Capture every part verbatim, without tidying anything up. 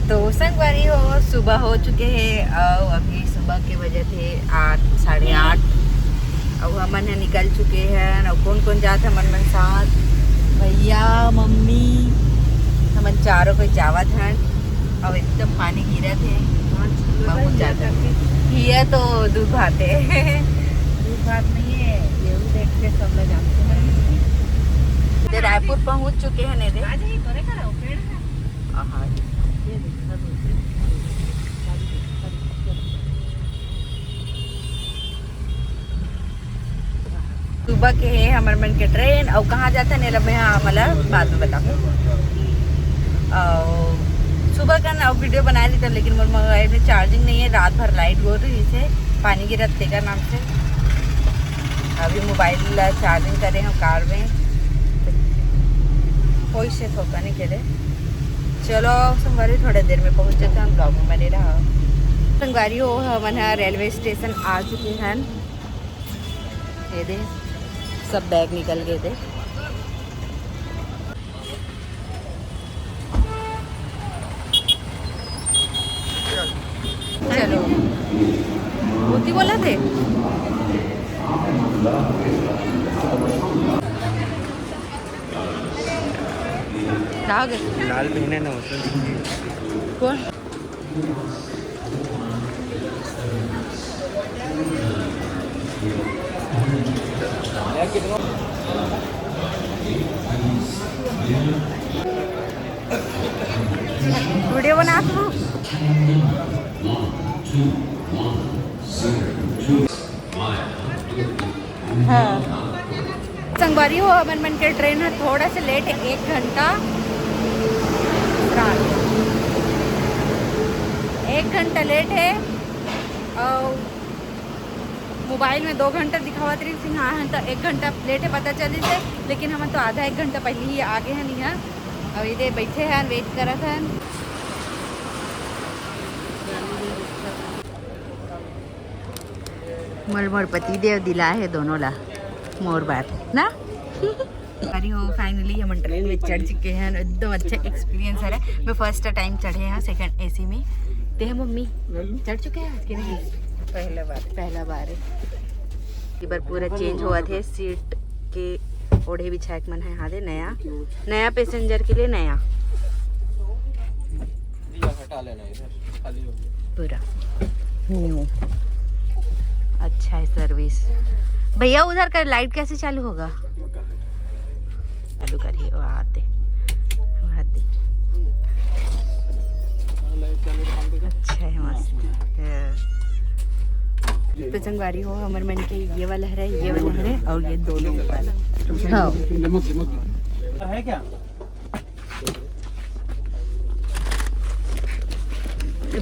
तो संगवारी हो, सुबह हो चुके हे अउ अभी सुबह के बजत हे आठ, साढ़े आठ। अउ हमन ह निकल चुके हन। अउ कोन कोन जात हे हमन मन साथ? भैया, मम्मी, हमन चारों कोई जावत हन। अउ एकदम पानी गिरत हे, बहुत ज्यादा। ये तो दूध भात हे। दूध भात नहीं है, ये देख के सब लोग जानते हैं। ये रायपुर पहुंच चुके हैं ने रे। आ जाइए, तोरे का रहो, पेड़ है। आहा। सुबह के हे हमर मन के ट्रेन, अउ कहाँ जाथन, एला मैं हमला बाद में बताहूँ। अउ सुबह का ना वीडियो बना लेते, लेकिन मोर मोबाइल में चार्जिंग नहीं है, रात भर लाइट गो रही से, पानी गिरत तेकर नाम से। अभी मोबाइल ला चार्जिंग करे हम कार में, कोई से धोखा नहीं खेले। चलो संगवारी, थोड़ा देर में पहुंच जाते हैं, ब्लॉग में बने रहा। संगवारी हो, हमन ह रेलवे स्टेशन आ चुके हैं। ये दे, सब बैग निकल गए थे। चलो, बुद्धि बोला थे। का हो गए? लाल पहने ना होते। कौन? वीडियो बना तू। हाँ। संगवारी हो, हमन मन के ट्रेन ह थोड़ा सा लेट है, एक घंटा। रात एक घंटा लेट है। और मोबाइल में दो घंटा दिखावत रही थी, हाँ, हम तो एक घंटा लेट है पता चली से, लेकिन हम तो आधा एक घंटा पहले ही आ गए हैं यहाँ। और इधर बैठे हैं, वेट करत हैं। मोर, मोर पति देव दिला है दोनों ला मोर बार ना। अरे हो, फाइनली हमन ट्रेन में चढ़ चुके हैं। एकदम अच्छा एक्सपीरियंस है। मैं फर्स्ट टाइम चढ़े हैं सेकंड एसी में। ते हैं मम्मी, चढ़ चुके हैं आज के नहीं? पहला बार। पहला बार है। ये बार पूरा चेंज हुआ थे सीट के, ओढ़े बिछाए के मन है। हाँ दे, नया, नया पैसेंजर के लिए नया। हटा लेना इधर, खाली हो गया। पूरा न्यू। अच्छा है सर्विस। भैया, उधर का लाइट कैसे चालू होगा? चालू करिए, वो आते, वो आते। अच्छा है, मस्त है। तो संगवारी हो, हमर मन के ये वाला है, ये वाला है और ये दोनों वाला। हाँ। है क्या?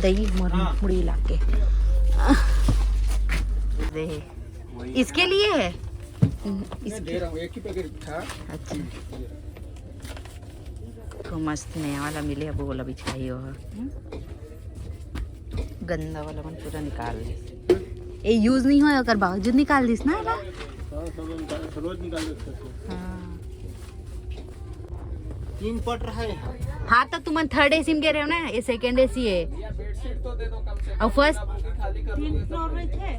दही मोर हाँ। मुड़ी लाके। दही। इसके लिए है? हम्म, मैं इसके दे रहा हूँ, एक ही पैकेट था। अच्छा। तो मस्त नया वाला मिले, अब वो वाला बिछाई हो। हम्म? गंदा वाला मन पूरा निकाल दे। ये यूज नहीं होय, ओकर बावजूद निकाल दिस ना एला। हाँ, सब निकाल, रोज निकाल देते हैं। हाँ। तीन पट रहा है। हाँ, तो तुमन थर्ड एसी में गे रहे हो ना, ये सेकंड एसी है। और फर्स्ट तीन फ्लोर में थे।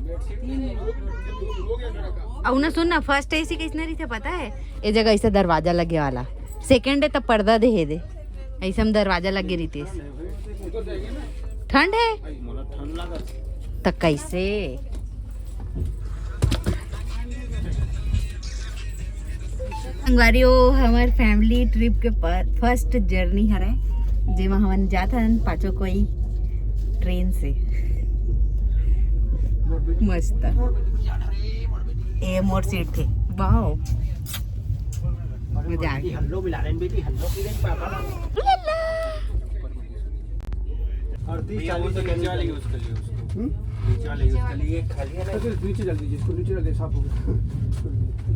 और ना सुन ना, फर्स्ट एसी कैसने रहिथे पता है? ये जगह ऐसे दरवाजा लगे वाला, सेकंड है तो पर्दा दे दे, ऐसे में दरवाजा लगे रहिथे। ठंड है? मोला ठंड लागत। त कैसे? संगवारी हो, हमर फैमिली ट्रिप के फर्स्ट जर्नी हरे, जेमा हमन जात हन पाँचों कोई ट्रेन से। मस्त। ए मोर सीट थे। वाओ। मजा आ गया। हल्लो मिला रहे हैं बेटी, हल्लो पी रहे हैं पापा। और तीस भैया, वो चालीस तो सेकंड नीचे वाले यूज़ कर लियो उसको। हम्म? नीचे वाले यूज़ कर लिए, खाली है ना? तो नीचे डाल दीजिए, इसको नीचे डाल दीजिए, साफ हो गया।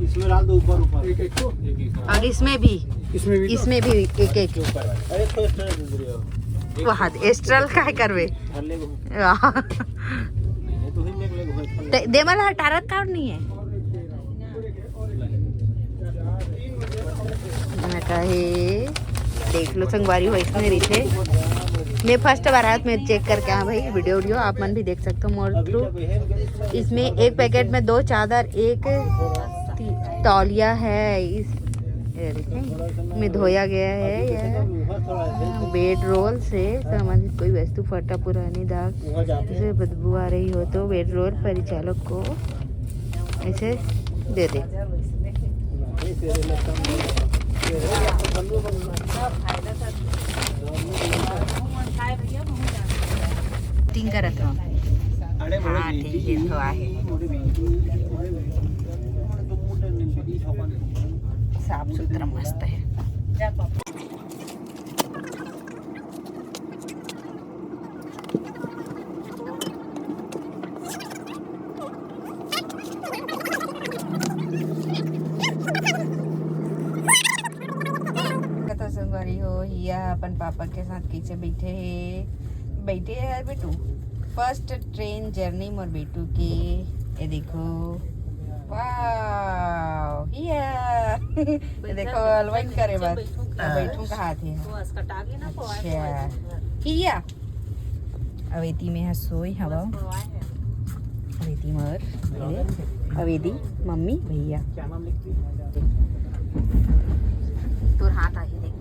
इसमें डाल दो ऊपर, ऊपर। एक, एक को? एक, एक। और इसमें भी, इसमें भी तो? इसमें भी एक, एक। इसके ऊपर वाले। अरे, तो एक्स्ट्रा दे दो। वहाँ एक्स्ट्रा का है करवे। भर ले वो। वाह। नहीं, तो ही देख ले वो। दे, दे मला हटारत का नहीं है? मैं कहे, देख लो संगवारी हो, इसने रिथे। मैं फर्स्ट बार आया, मैं चेक करके आया भाई, वीडियो वीडियो आप मन भी देख सकते हो मोर थ्रू। इसमें एक पैकेट में दो चादर, एक ती- तौलिया है, इस ये देखें, में धोया गया है। यह बेड रोल से संबंधित कोई वस्तु फटा पुरानी दाग से बदबू आ रही हो तो बेड रोल परिचालक को इसे दे दे। तीन करत हो। हाँ, ठीक है, तो आहे। साफ सुथरा मस्त है। तो संगवारी हो, हिया अपन पापा के साथ कैसे बैठे है, बैठे है बेटू। फर्स्ट ट्रेन जर्नी मोर बेटू के। ये देखो, वाओ, हिया। ये देखो, अलवाइन करे बस। हाँ। बैठू कहा थे। अच्छा, हिया। अब एती में है सोई हवा। अब एती मोर, अब एती मम्मी भैया। तोर हाथ आही देख।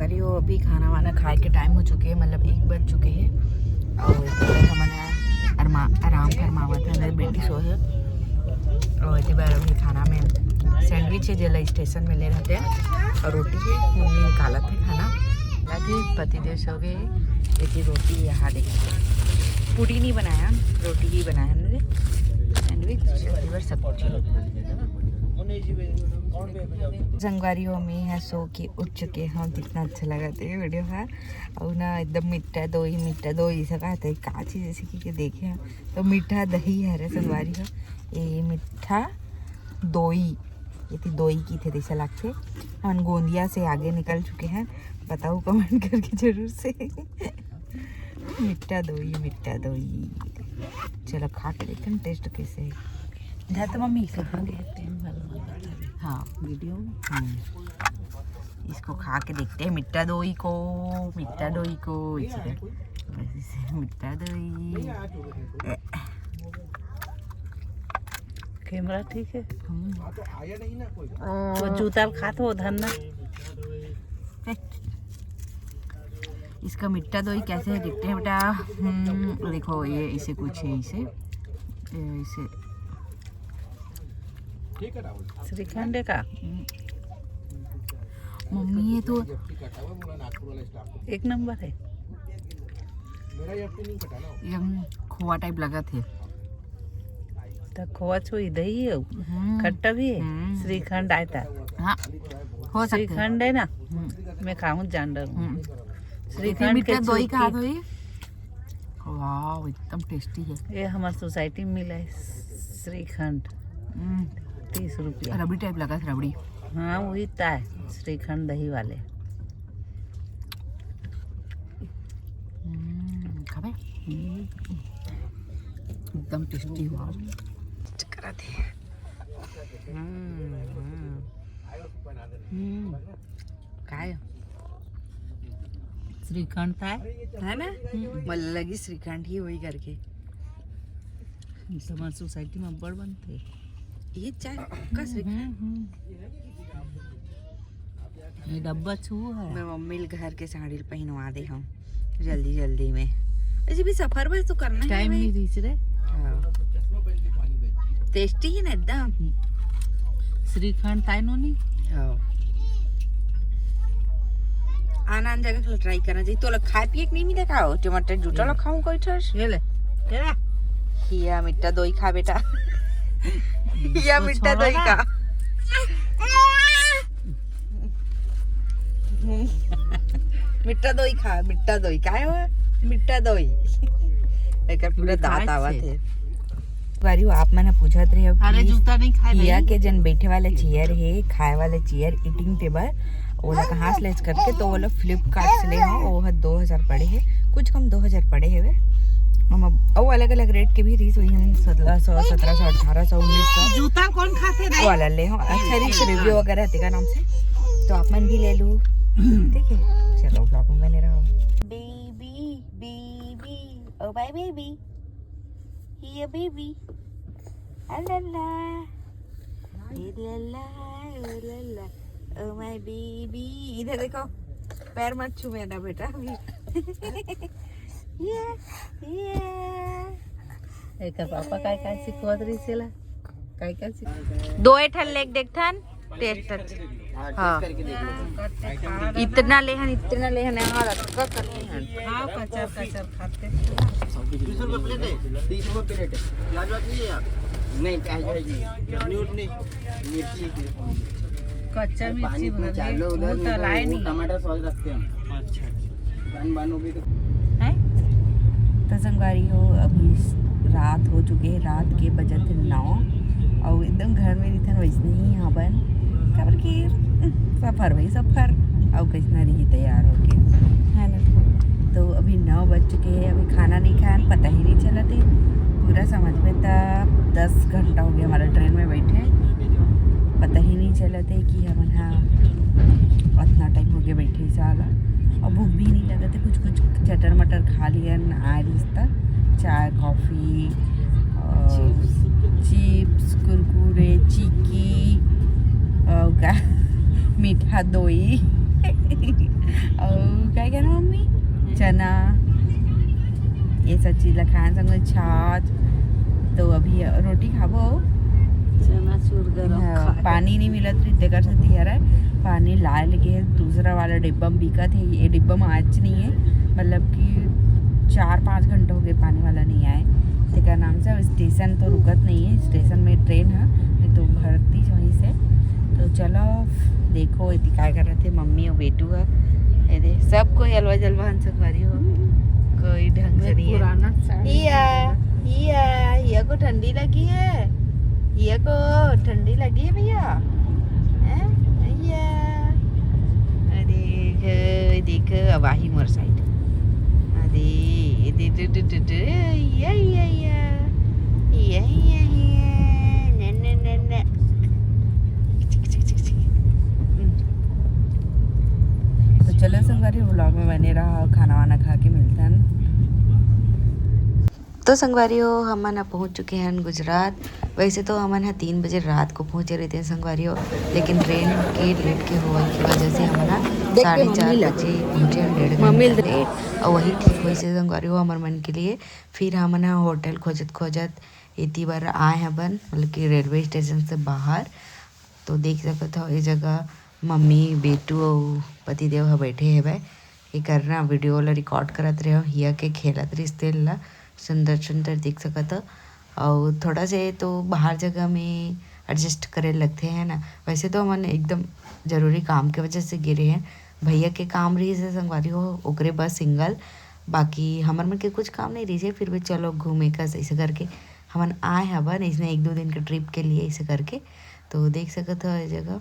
अरे वो अभी खाना वाना खाए के टाइम हो चुके हैं, मतलब एक बज चुके हैं। और हमन ह अरमा-, आराम फरमावत है, मेरी बेटी सो है। और इतनी बार अभी खाना में सैंडविच है, जेला स्टेशन में ले रहते हैं, और रोटी है, मम्मी निकालत है खाना। अभी पतिदेव सो गए, एक ही रोटी यहाँ देखिए, पूड़ी नहीं बनाया, रोटी ही बनाया हमने, सैंडविच, सब्जी। संगवारी हो, मैं यहाँ सो के उठ चुके हैं, कितना अच्छा लगा थे वीडियो है। और ना एकदम मीठा दोई, मीठा दोई से कहा थे, का चीज जैसे कि, कि देखे हैं, तो मीठा दही है रे संगवारी हो, ये मीठा दोई, ये थी दोई की थे जैसा लगते। हम गोंदिया से आगे निकल चुके हैं, बताओ कमेंट करके जरूर से। मीठा दोई, मीठा दोई। चलो खा के देखते हैं टेस्ट कैसे है। जा तो मम्मी, कहाँ गए थे? हाँ, वीडियो में। हम्म। इसको खा के देखते हैं मीठा दोई को, मीठा दोई को। इसे, इसे मीठा दोई। कैमरा ठीक है। हम्म। तो जूता खात हो धन्ना। इसका मीठा दोई कैसे है देखते हैं बेटा। हम्म, देखो ये इसे कुछ है, इसे, ये इसे श्रीखंड है का? हम्म। मम्मी, ये तो एक नंबर है। एकदम खोआ टाइप लगा थे। तो खोआ छुई दही है, हम्म। खट्टा भी है, हम्म। श्रीखंड आय ता। हाँ, हो सकते हैं। श्रीखंड है ना, हम्म। मैं खाऊं जान डर हूँ। हम्म। श्रीखंड मीठा के दोई छुटकी। खा दोई। वाओ, एकदम टेस्टी है। ये हमारे सोसाइटी में मिला है श्रीखंड, हम्म। तीस रुपया। रबड़ी टाइप लगा था, रबड़ी। हाँ, वही ता है, श्रीखंड दही वाले। हम्म, खाबे? हम्म। एकदम टेस्टी हुआ। चक्कर आते हैं। हम्म, हम्म। हम्म। काय? श्रीखंड था? है ना? हम्म। मोला लगी श्रीखंड ही होही करके। ये तो हमारे सोसाइटी में अब्बड़ बनते। ये चाय पक्का श्रीखंड। हम्म, हम्म। ये डब्बा छू है। मैं मम्मी ल घर के साड़ी ल पहिनवा दे हूँ जल्दी जल्दी में। ऐसे भी सफर बस तो करना है टाइम भाई। नहीं रहीस रे। हाँ। टेस्टी है ना एकदम। श्रीखंड ताई नोनी। हाँ। आन आन जगह के ट्राई करना चाहिए। तो लोग खाए पिए के नहीं मिले का हो? टमाटर जूटा ये। लोग खाऊं कोई ठस? ये ले। ये ले। हिया मीठा दोई खा बेटा। हिया इसको मीठा छोड़ो दोई ना। खा। मीठा दोई खा, मीठा दोई। काय हो? मीठा दोई। एकर पूरा ये दांत खाए आवत से। हे। बारी हो, आप मन ह पूछत रहे हो अरे, कि जूता नहीं खाए हिया भाई। के जन बैठे वाला चेयर हे, खाए वाला चेयर, ईटिंग टेबल, ओला कहाँ से लेच करके, तो ओला Flipkart से ले हो, वो ह दो हजार पड़े हे, कुछ कम दो हजार पड़े हेवे। हम अब, अउ अलग-अलग रेट के भी रहीस, वही हम सत्रह सौ, सत्रह सौ, अठारह सौ, उन्नीस सौ जूता कौन खाथे वो नहीं? वाला ले हो। अच्छा, रहीस रिव्यू वगैरह तेकर नाम से, तो आप मन भी ले लू, ठीक है। Oh my baby, here baby, ah la la, eh la la, oh la la, oh my baby। इधर देखो, पैर मत छू मेरा बेटा अभी। ये, ये। एकर पापा काय काय सिखवत रहिस एला? काय काय सिख- दो ठन लेके देखथन, टेस्ट अच्छा। हाँ, हाँ। Taste करके देख लो। इतना लेहन, इतना लेहन, यहाँ रखा कर लेहन। हाँ, कचर कचर खाते। बीस रुपए प्लेट है, तीस रुपए प्लेट है। प्याज वाज नहीं है यार? नहीं, प्याज है जी। चटनी उटनी, मिर्ची। कच्चा मिर्ची भर ले, चालू उधर वो तो लाए नहीं। टमाटर सॉस रखते हैं। अच्छा, अच्छा। बन, बन हो गई तो। हैं? तो संगवारी हो, अभी रात हो चुके हैं, रात के बजत हे नौ, और एकदम घर में रिथन वैसने ही यहाँ बन, काबर कि सफर भाई सफर, और कैसना रही तैयार होके, है ना? तो अभी नौ बज चुके हैं, अभी खाना नहीं खान, पता ही नहीं चलत हे। पूरा समझ में त दस घंटा हो गया हमारा ट्रेन में बैठे, पता ही नहीं चलत हे कि हमन हा अतना टाइम हो गया बैठे साला, और भूख भी नहीं लगत हे। कुछ कुछ चटर मटर खा लियन, आए रिश्ता, चाय कॉफी, चिप्स, कुरकुरे, चिक्की, और का मीठा दोई, और क्या कहना मम्मी, चना, ये सब चीज ला खान संग छाछ। तो अभी रोटी खाबो। चनाचूर गरम हाँ, खा। पानी नहीं मिलत रही, तेकर से तिहरा पानी लाए लगे हे। दूसरा वाला डिब्बा में बिकत हे, ये डिब्बा में आज नहीं है, मतलब कि चार पाँच घंटे हो गए पानी वाला नहीं आए। तेकर नाम से अब स्टेशन तो रुकत नहीं है, स्टेशन में ट्रेन है, नहीं तो भरती वहीं से। तो चलो देखो, इति काय करत हे मम्मी और बेटू है, ये दे, सब कोई अलवा जलवा हंस संगवारी हो, कोई ढंग से नहीं है। पुराना साड़ी। हिया, हिया, हिया को ठंडी लगी है, हिया को ठंडी लगी है भैया, हैं? भैया, अरे देख, देख, अब आही मोर साइड, अरे दे, दे, दे, दे, दे, या, या, या, या, या, या, न, न, न, न। तो चलो संगवारी, व्लॉग में बने रहा, खाना वाना खा के मिलतन। तो संगवारी हो, हमन ह पहुंच चुके हैं गुजरात। वैसे तो हमन ह तीन बजे रात को पहुंचे रहते हैं संगवारी हो, लेकिन ट्रेन के लेट के होए की वजह से हमन ह साढ़े चार बजे पहुंचे हैं, डेढ़ घंटा लेट। और वही ठीक वैसे संगवारी हो हमर मन के लिए। फिर हमन ह होटल खोजत खोजत इति बर आए हबन, मतलब कि रेलवे स्टेशन से बाहर। तो देख सकत हो, ये जगह मम्मी, बेटू अउ पतिदेव ह बैठे हवय। एकर ना वीडियो ला रिकॉर्ड करत रहे हो, हिया के खेलत रहिस तेल ला, सुंदर सुंदर देख सकत हो। अउ थोड़ा से तो बाहर जगह में एडजस्ट करे लगथे, है ना। वैसे तो हमन एकदम जरूरी काम के वजह से गे रहे हैं, भैया के काम रहिस हे संगवारी हो, ओकरे बस सिंगल, बाकी हमर मन के कुछ काम नहीं रहिस हे, फिर भी चलो घूमे कस ऐसे करके हमन आए हवन, इसने एक दो दिन के ट्रिप के लिए ऐसे करके। तो देख सकत हो ये जगह।